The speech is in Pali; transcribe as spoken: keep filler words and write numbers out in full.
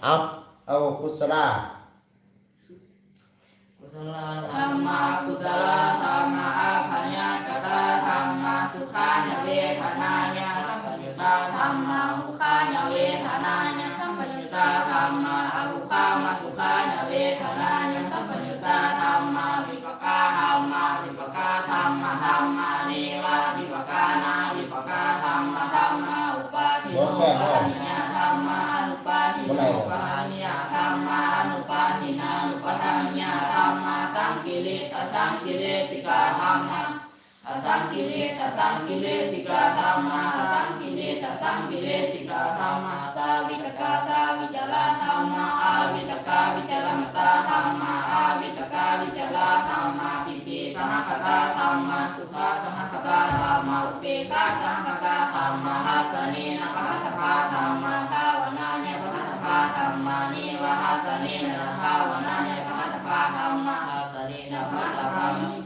เอาเอากุศลา Kusalā dhammā akusalā dhammā abyākatā dhammā. Sukhañca vedanāya sampayuttā dhammā dukkhamacca vedanāya sampayuttā dhammā adukkhamasukhāya vedanāya sampayuttā dhammā vipākā dhammā vipākadhammadhammā neva vipākanavipākadhammadhammā upādinnupādāniyā dhammā anupādinnupādāniyā dhammā anupādinnupādāniyā dhammā saṅkiliṭṭhasaṅkilesikā dhammā asaṅkiliṭṭhasaṅkilesikā dhammā asaṅkiliṭṭhasaṅkilesikā dhammā savitakkasavicārā dhammā avitakkavicāramattā dhammā avitakkavicāramattā dhammā pītisahagatā dhammā sukhasahagatā dhammā upekkhāsahagatā dhammā dassanena pahātabbā dhammā bhāvanāya pahātabbā dhammā neva dassanena bhāvanāya pahātabbā dhammā dassanena pahātabbā dhammā